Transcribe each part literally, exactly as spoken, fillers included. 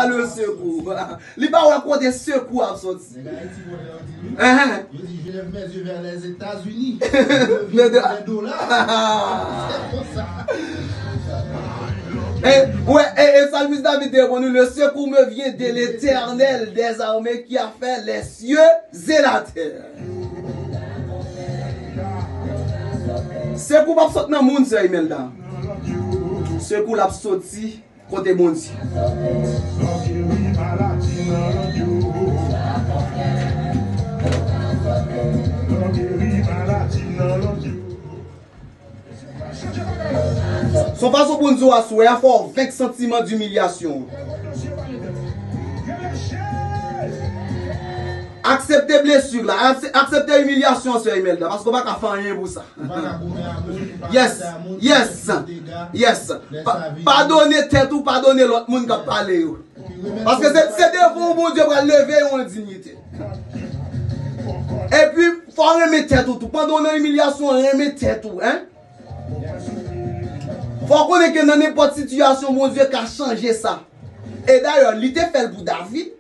Le sekou. Li pa wè kote sekou ap soti. Nèg Ayiti, kote yo di wi. Enhen. Yo di, je lève mes yeux vers les États-Unis. Je vis dans les dollars. Se konsa. E, wè, e, e salmis David te reponn, le secours me vient de l'Éternel des armées qui a fait les cieux et la terre. Sekou p ap sot nan moun, sè Imelda. Sekou l ap soti kote Bondye. Son fason pou n di w aswè a, fò w venk santiman dimilyasyon. Aksepte blesi la, akse- aksepte imilyasyon, sè Imelda, paske w pa ka fè anyen pou sa. Ou pa ka goumen a moun, ou pa Yes, achte a moun, yes, ou pa achte dega, yes. lè Pa- sa vini. Padone tèt ou, padone lòt moun k ap pale yo. Epi remèt Paske se, se devan w Bondye pral leve yon endinite. Epi, fò w renmen tèt ou tou. Pandan w nan imilyasyon, renmen tèt ou, en. Fò w konnen ke nan nenpòt sitiyasyon, Bondye ka chanje sa. E dayè, li te fè l pou David.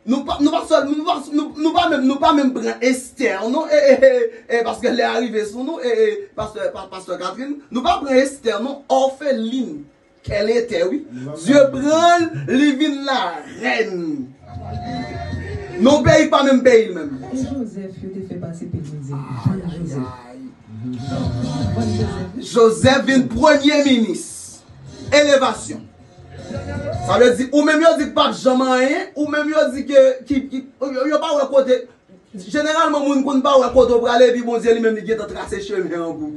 Nou pa, nou pa sèl, nou pa, nou, nou pa menm, nou pa menm pran Esther, non, e, e, e, e, paske lè a rive sou nou, e, e, pastè, pa- pastè Catherine, nou pa pran Esther, non, òfelin, kè l etè, wi. Dye pran l, li vin larèn. Non, peyi pa menm peyi l menm. E Jozèf, yo te fè pase pe Bondye. Vann Jozèf. Vann Jozèf. Jozèf vin premye minis. Elevasyon. Sa vle di, ou menm yo di k p ap janm anyen, ou menm yo di ke, ki, ki, yo, yo pa wè kote. Jeneralman, moun konn pa wè kote w prale, epi Bondye li menm li gentan trase chemen an pou ou.